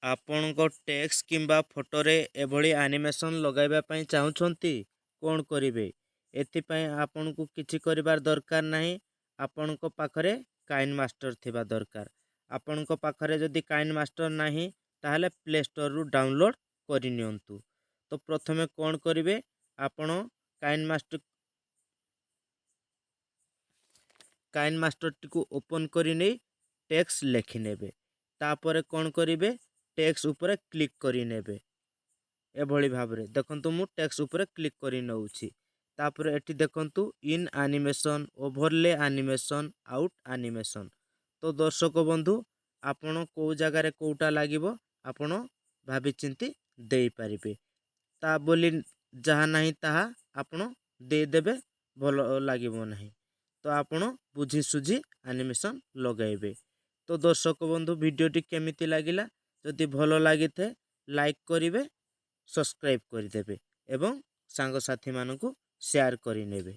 ଆପଣଙ୍କ ଟେକ୍ସଟ କିମ୍ବା ଫଟୋରେ ଏଭଳି ଆନିମେସନ୍ ଲଗାଇବା ପାଇଁ ଚାହୁଁଛନ୍ତି, କ'ଣ କରିବେ? ଏଥିପାଇଁ ଆପଣଙ୍କୁ କିଛି କରିବାର ଦରକାର ନାହିଁ। ଆପଣଙ୍କ ପାଖରେ କାଇନ୍ ମାଷ୍ଟର ଥିବା ଦରକାର। ଆପଣଙ୍କ ପାଖରେ ଯଦି କାଇନ୍ ମାଷ୍ଟର ନାହିଁ, ତାହେଲେ ପ୍ଲେ ଷ୍ଟୋରରୁ ଡାଉନଲୋଡ଼୍ କରିନିଅନ୍ତୁ। ତ ପ୍ରଥମେ କ'ଣ କରିବେ? ଆପଣ କାଇନ୍ ମାଷ୍ଟରଟିକୁ ଓପନ୍ କରି ନେଇ ଟେକ୍ସଟ ଲେଖିନେବେ। ତାପରେ କ'ଣ କରିବେ? ଟେକ୍ସଟ ଉପରେ କ୍ଲିକ୍ କରିନେବେ ଏଭଳି ଭାବରେ। ଦେଖନ୍ତୁ, ମୁଁ ଟେକ୍ସଟ ଉପରେ କ୍ଲିକ୍ କରି ନେଉଛି। ତାପରେ ଏଠି ଦେଖନ୍ତୁ, in animation, overlay animation, out animation। ତ ଦର୍ଶକ ବନ୍ଧୁ, ଆପଣ କେଉଁ ଜାଗାରେ କେଉଁଟା ଲାଗିବ, ଆପଣ ଭାବିଚିନ୍ତି ଦେଇପାରିବେ। ତା ବୋଲି ଯାହା ନାହିଁ ତାହା ଆପଣ ଦେଇଦେବେ, ଭଲ ଲାଗିବ ନାହିଁ। ତ ଆପଣ ବୁଝି ସୁଝି ଆନିମେସନ୍ ଲଗାଇବେ। ତ ଦର୍ଶକ ବନ୍ଧୁ, ଭିଡ଼ିଓଟି କେମିତି ଲାଗିଲା? ଯଦି ଭଲ ଲାଗିଥାଏ, ଲାଇକ୍ କରିବେ, ସବସ୍କ୍ରାଇବ୍ କରିଦେବେ ଏବଂ ସାଙ୍ଗସାଥିମାନଙ୍କୁ ସେୟାର କରିନେବେ।